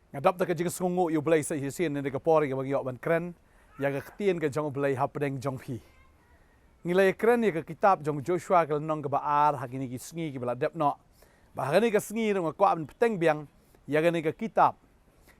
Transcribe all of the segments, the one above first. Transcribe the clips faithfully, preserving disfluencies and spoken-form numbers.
Nga dap da ka jingsngewnguh ïa U Blei sa shisien na ka por ïa kaba ngi ïoh ban kren ïa ka ktien ka jong U Blei hapdeng jong phi. Ngi la ïa kren ïa ka kitab jong Joshua ka lynnong kaba ar ha kine ki sngi kiba la dep noh. Bad ha kane ka sngi ruh nga kwah ban bteng biang ïa kane ka kitab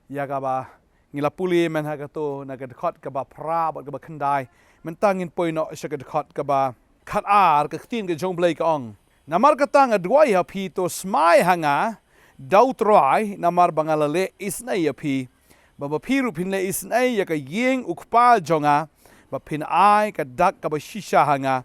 ïa kaba ngi la pule mynta ha kato na ka dkhot kaba phra bad kaba khyndai. Mynta ngin poi noh sha ka dkhot kaba khatar, ka ktien ka jong U Blei ka ong: Namar kata nga duwai ha phi, to smai ha nga da U Trai, namar ba nga la leh isynei ïa phi, ba ba phi ruh phin leh isynei ïa ka ïing U Kpa jong nga, ba phin ai ka dak kaba shisha ha nga,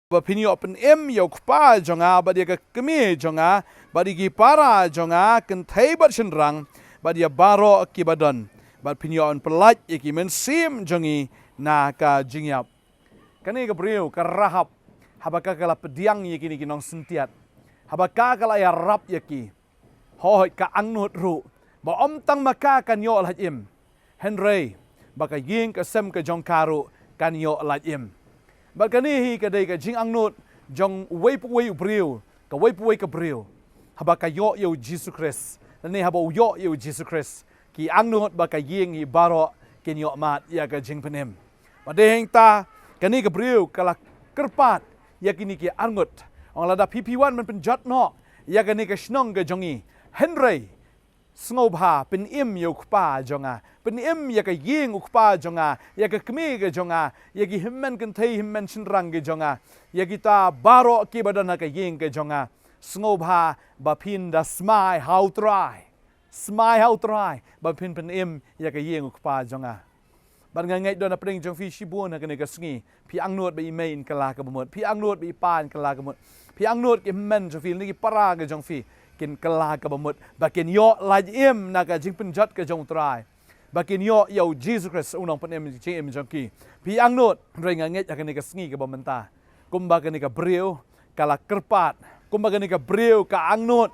ba phin ïoh pynim ïa U Kpa jong nga bad ïa ka kmie jong nga bad ïa ki para jong nga kynthei bad shynrang bad ïa baroh kiba don, bad phin ïoh ban pyllait ïa ki mynsiem jong ngi na ka jingïap. Kane ka briew ka Rahab, haba ka ka la pdiang ïa kine ki nongsyntiat, haba ka ka la ïarap ïa ki, hooid ka angnud ruh ba ym tang ma ka kan ïoh lait im, hynrei ba ka ïing ka sem ka jong ka ruh kan ïoh lait im. Bad kane hi ka dei ka jingangnud jong uwei pa uwei u briew, kawei pa uwei ka briew, haba ka ïoh ïa U Jisu Khrist, lane haba u ïoh ïa U Jisu Khrist, ki angnud bad ka ïing hi baroh kin ïoh mad ïa ka jingpynim. Bad dei hangta kane ka briew ka la kyrpad ïa kine ki arngut, ong, lada phi phi wan ban pynjot noh ïa kane ka shnong ka jong ngi, hynrei sngewbha pynim ïa U Kpa jong nga, pynim ïa ka ïing U Kpa jong nga, ïa ka kmie ka jong nga, ïa ki hynmen kynthei hynmen shynrang ka jong nga, ïa kita baroh kiba don ha ka ïing ka jong nga. Sngewbha ba phin da smai ha U Trai, smai ha U Trai ba phin pynim ïa ka ïing U Kpa jong nga. Bad nga ngeit don hapdeng jong phi shibun ha kane ka sngi, phi angnud ba i mei in kylla kaba mut, phi angnud ba i pa in kylla kaba mut, phi angnud ki hynmen jong phi lane ki para ka jong phi kin kylla kaba mut, ba kin ïoh lait im na ka jingpynjot ka jong U Trai, ba kin ïoh ïa U Jisu Khrist U Nongpynim jingim jong ki. Phi angnud, hynrei nga ngeit ha kane ka sngi kaba mynta, kumba kane ka briew ka la kyrpad, kumba kane ka briew ka angnud,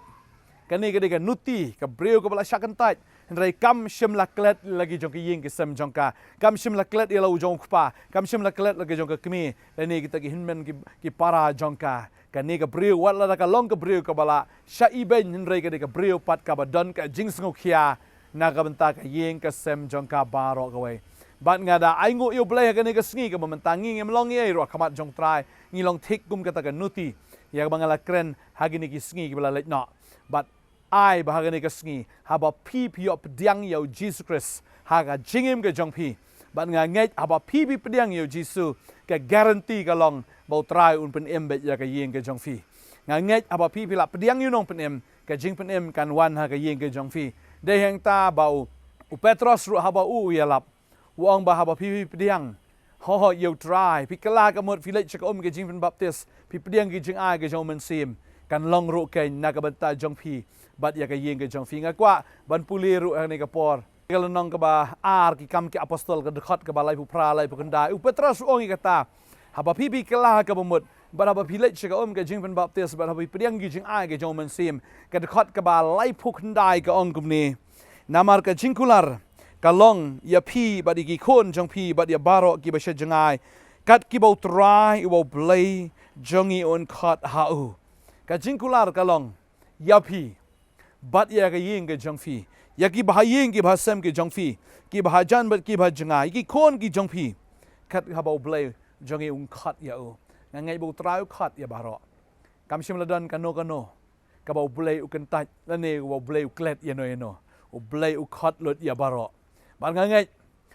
kane ka dei ka nuti ka briew kaba la shah kyntait, hynrei kam shym la klet ïa la ki jong ki ïing ki sem jong ka, kam shym la klet ïa la u jong U Kpa, kam shym la klet la ki jong ka kmie lane kita ki hynmen ki, ki para jong ka. Kane ka briew, wat lada ka long ka briew kaba la shah ibeiñ, hynrei ka dei ka briew pat kaba don ka jingsngewkhia na ka bynta ka ïing ka sem jong ka baroh kawei. Bad nga da ainguh ïa U Blei ha kane ka sngi kaba mynta ngi ngim long ei ei ruh ha khmat jong U Trai, ngi long thik kum kata ka nuti ïa kaba nga la kren ha kine ki sngi kiba la leit noh. Bad ai ba ha kane ka sngi, haba phi phi ïoh pdiang ïa U Jisu Khrist ha ka jingim ka jong phi, bad nga ngeit haba phi phi pdiang ïa U Jisu, ka guarantee ka long ba U Trai un pynim beit ïa ka ïing ka jong phi. Nga ngeit haba phi phi la pdiang ïa U Nongpynim, ka jingpynim kan wan ha ka ïing ka jong phi. Dei hangta ba u, u Petros ruh haba u u ïalap, u ong ba haba phi phi pdiang, hooid, ïa U Trai, phi kylla ka mut, phi leit sha ka um ka jingpynbaptis, phi pdiang ki jingai ka jong U Mynsiem, kan long ruh keiñ na ka bynta jong phi bad ïa ka ïing ka jong phi. Nga kwah ban pule ruh ha kane ka por ka lynnong kaba ar Ki Kam ki Apostol, ka dkhot kaba laiphew phra, laiphew khyndai. U Petros u ong ïa kata, haba phi phi kylla kaba mut bad haba phi leit sha ka um ka jingpynbaptis bad haba phi pdiang ki jingai ka jong U Mynsiem. Ka dkhot kaba laiphew khyndai ka ong kumne: Namar ka jingkular ka long ïa phi bad ïa ki khun jong phi bad ïa baroh kiba sha jngai, kat kiba U Trai uba U Blei jong ngi un khot ha u. Ka jingkular ka long ïa phi bad ïa ka ïing ka jong phi, ïa ki bahaïing ki bahasem ki jong phi, ki bahajan bad ki bahajngai, ki khun ki jong phi, kat haba U Blei jong ngi un khot ïa u. Nga ngeit ba U Trai u khot ïa baroh. Kam shym la don kano kano kaba U Blei u kyntait lane kaba U Blei u klet ïano ïano. U Blei u khot lut ïa baroh. Bad nga ngeit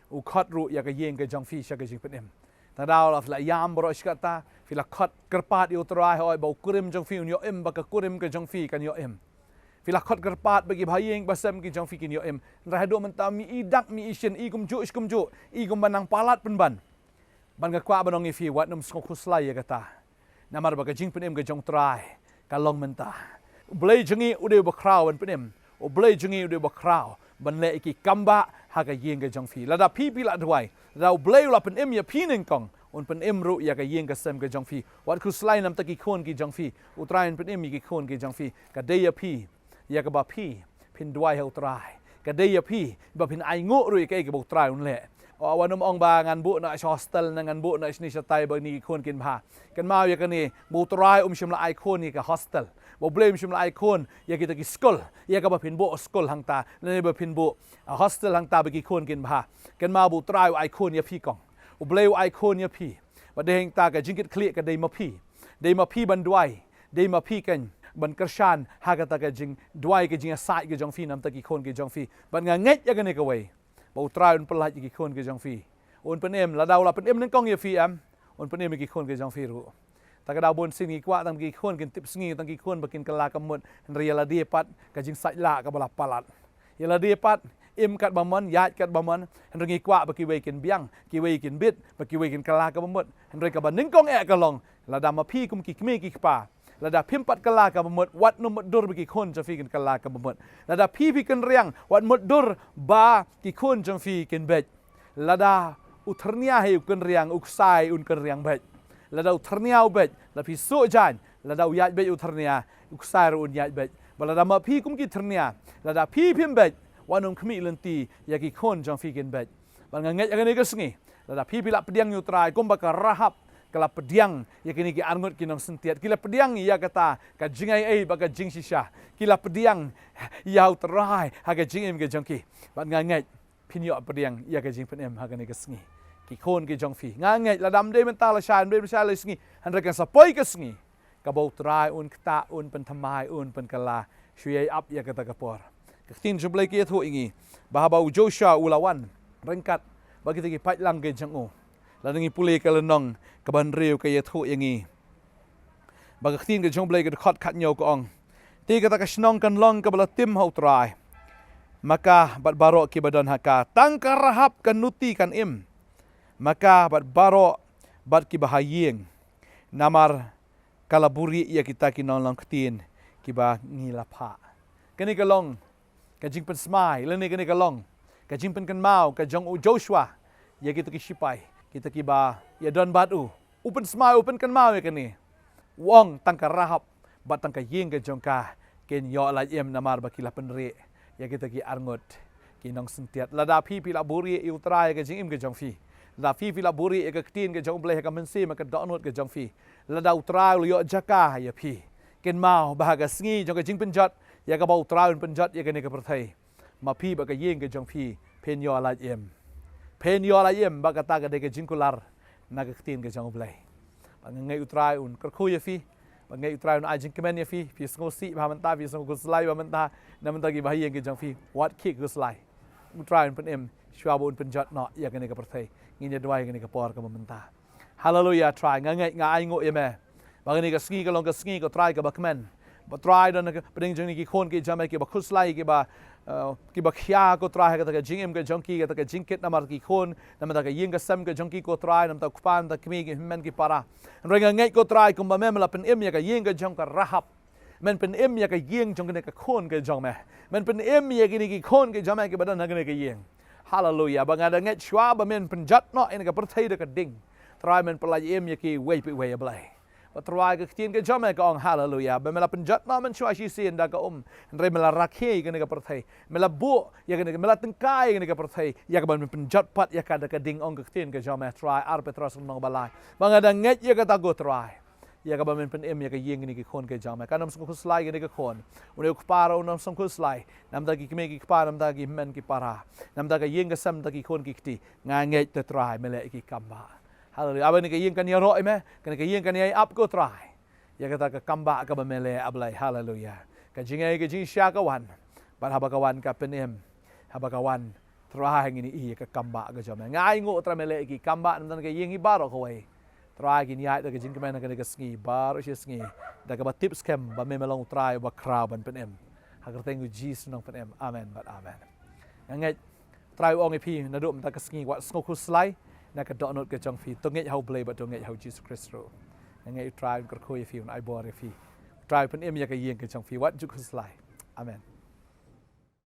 u khot ruh ïa ka ïing ka jong phi sha ka jingpynim. Tang daw la phi la ïam baroh shi katta, phi la khot kyrpad ïa U Trai, hooid, ba u kurim jong phi un ïoh im, ba ka kurim ka jong phi kan ïoh im. Phi la khot kyrpad ba ki bahaïing bahasem ki jong phi kin ïoh im. Hynrei haduh mynta mi i dak mi i shin, i kumjuh shi kumjuh, i kumba nang palat pynban. Bad nga kwah ban ong ïa phi, wat nym sngewkhuslai ïa kata. Namar ba ka jingpynim ka jong U Trai ka long mynta. U Blei jong ngi u dei uba khraw ban pynim. U Blei jong ngi u dei uba khraw ban leh ïa ki kambah ha ka ïing ka jong phi. Lada phi phi la duwai, lada U Blei u la pynim ïa phi nyngkong, un pynim ruh ïa ka ïing ka sem ka jong phi. Wat khuslai namar ki khun ki jong phi. U Trai un pynim ïa ki khun ki jong phi. Ka dei ïa phi ïa kaba phi phin duwai ha U Trai. Ka dei ïa phi ba phin ainguh ruh ïa kaei kaba U Trai un leh. Wat nym ong ba ngan buh noh sha hostel ne ngan buh noh shane shatai ba kine ki khun kin bha. Kynmaw ïa kane, ba U Trai um shym la ai khun ïa ka hostel. Ba U Blei um shym la ai khun ïa kita ki skul, ïa kaba phin buh skul hangta, lane ba phin buh, ah, hostel hangta ba ki khun kin bha. Kynmaw ba U Trai u ai khun ïa phi kong. U Blei u ai khun ïa phi. Bad dei hangta ka jingkitkhlieh ka dei ma phi. Dei ma phi ban duwai. Dei ma phi kan ban kyrshan ha kata ka jingduwai, ka jingïasaid ka jong phi namar ki khun ki jong phi. Bad nga ngeit ïa kane kawei, ba U Trai un pyllait ïa ki khun ki jong phi. Un pynim, lada u la pynim nyngkong ïa phi em, un pynim ïa ki khun ki jong phi ruh. Ta ka daw bun sien ngi kwah tang ki khun kin tip sngi, tang ki khun ba kin kylla ka mut, hynrei ïa lade pat ka jingsaid lah kaba la palat. Ïa lade pat, im katba mon, ïaid katba mon, hynrei ngi kwah ba kiwei kin biang, kiwei kin bit, ba kiwei kin kylla kaba mut. Hynrei kaba nyngkong eh ka long, lada ma phi kum ki kmie ki kpa, lada phim pat kylla kaba mut, wat nym mutdur ba ki khun jong phi kin kylla kaba mut. Lada phi phi kynriang, wat mutdur ba ki khun jong phi kin beit. Lada u thyrnia hi u kynriang, u ksai un kynriang beit. Lada u thyrnia u beit, lada phi suh jaiñ, lada u ïaid beit u thyrnia, u ksai ruh un ïaid beit. Bad lada ma phi kum ki thyrnia, lada phi phim beit, wat nym khmih lynti, ïa ki khun jong phi kin beit. Bad nga ngeit ïa kane ka sngi, lada phi phi la pdiang ïa U Trai, kumba ka Rahab ka la pdiang ïa kine ki arngut ki nongsyntiat, ki la pdiang ïa kata ka jingai ei bad ka jingshisha, ki la pdiang ïa U Trai ha ka jingim ka jong ki. Bad nga ngeit phin ïoh pdiang ïa ka jingpynim ha kane ka sngi. Ki khun ki jong phi, nga ngeit lada ym dei mynta lashai, ym dei lashai la sngi, hynrei kan sa poi ka sngi kaba U Trai un ktah, un pynthymmai, un pynkylla. Shu ïai ap ïa kata ka por. Ka ktien jong U Blei ka ïathuh ïa ngi ba haba u Joshua u la wan ryngkat bad kita ki paidlang ki jong u, lada ngi pule ka lynnong kaba hynriew ka ïathuh ïa ngi ba ka ktien ka jong U Blei ka dkhot khathynñiew ka ong, te kata ka shnong kan long kaba la tim ha U Trai, ma ka bad baroh kiba don ha ka. Tang ka Rahab ka nuti kan im, ma ka bad baroh bad kiba ha ïing, namar ka la buhrieh ïa kita ki nonglong ktien kiba ngi la phah. Kane ka long ka jingpynsmai, lane kane ka long ka jingpynkynmaw ka jong u Joshua ïa kita ki shipai, kita kiba ïadon bad u. U pynsmai, u pynkynmaw ïa kane. U ong tang ka Rahab bad tang ka ïing ka jong ka kin ïoh lait im namar ba ki la pynrieh ïa kita ki arngut ki nongsyntiat. Lada phi phi la buhrieh ïa U Trai ha ka jingim ka jong phi, lada phi phi la buhrieh ïa ka ktien ka jong U Blei ha ka mynsiem, ha ka dohnud ka jong phi, lada U Trai u la ïoh jaka ïa phi, kynmaw ba ha ka sngi jong ka jingpynjot, ïa kaba U Trai un pynjot ïa kane ka pyrthei, ma phi bad ka ïing ka jong phi phin ïoh lait im. Phin ïoh lait im, ba kata ka dei ka jingkular na ka ktien ka jong U Blei. Bad nga ngeit U Trai un kyrkhu ïa phi. Bad nga ngeit U Trai un ai jingkmen ïa phi. Phi sngewsih bha mynta, phi sngewkhuslai bha mynta, na bynta kiba ha ïing ka jong phi, wat khih khuslai. U Trai un pynim shuwa ba un pynjot noh ïa kane ka pyrthei. Ngin ïa duwai ïa kane ka por kaba mynta. Haleluia, Trai, nga ngeit, nga ainguh ïa me ba kane ka sngi ka long ka sngi, ko Trai, kaba kmen. Ba Trai, don ha pdeng jong ngi ki khun ki jong me kiba khuslai, kiba, eh, kiba khia, ko Trai, ha kata ka jingim ka jong ki, kata ka jingkit namar ki khun, namar ka ïing ka sem ka jong ki, ko Trai, namar u kpa, namar ki kmie, ki hynmen, ki para. Hynrei nga ngeit, ko Trai, kumba me, me la pynim ïa ka ïing ka jong ka Rahab, men pynim ïa ka ïing jong kane ka khun ka jong me. Men pynim ïa kine ki khun ki jong me kiba don ha kane ka ïing. Haleluia. Ba nga da ngeit shuwa ba men pynjot noh ïa kane ka pyrthei da ka ding, Trai, men pyllait im ïa kiwei pa iwei, A Blei. Ba Trai, ka ktien ka jong me ka ong, haleluia, ba me la pynjot noh mynshuwa shisien da ka um, hynrei me la rakhe ïa kane ka pyrthei. Me la buh ïa kane, me la tyngkai ïa kane ka pyrthei, ïa kaba men pynjot pat ïa ka da ka ding, ong ka ktien ka jong me, Trai, Ar Petros lynnong ba lai. Ba nga da ngeit ïa kata, ko Trai. Ïa kaba men pynim ïa ka ïing kine ki khun ki jong me. Kan ym sngewkhuslai kine ki khun. Une u kpa ruh un ym sngewkhuslai namar ki kmie ki kpa, namar ki hynmen ki para, namar ka ïing ka sem, namar ki khun ki kti. Nga ngeit, te Trai, me leh ïa ki kam bah. Haleluia. Haba kane ka ïing kan ïaroh ïa me, kane ka ïing kan ïai ap, ko Trai, ïa kata ka kam bah kaba me leh, A Blei. Haleluia. Ka jingai ka jingshisha ka wan. Bad haba ka wan ka pynim. Haba ka wan, Trai, ngin ïohi ïa ka kam bah ka jong me. Nga ainguh, Trai, me leh ïa ki kam bah na bynta ka ïing hi baroh kawei. Trai, kin ïaid da ka jingkmen ha kane ka sngi baroh shi sngi, da kaba tip skhem ba me, me long U Trai uba khraw ban pynim. Ha ka kyrteng U Jisu ngan pynim. Amen bad amen. Nga ngeit Trai u ong ïa phi naduh mynta ka sngi, wat sngewkhuslai na ka dohnud ka jong phi. To ngeit ha U Blei bad to ngeit ha U Jisu Khrist ruh. Nga ngeit U Trai un kyrkhu ïa phi, un ai bor ïa phi. U Trai un pynim ïa ka ïing ka jong phi. Wat ju khuslai. Amen.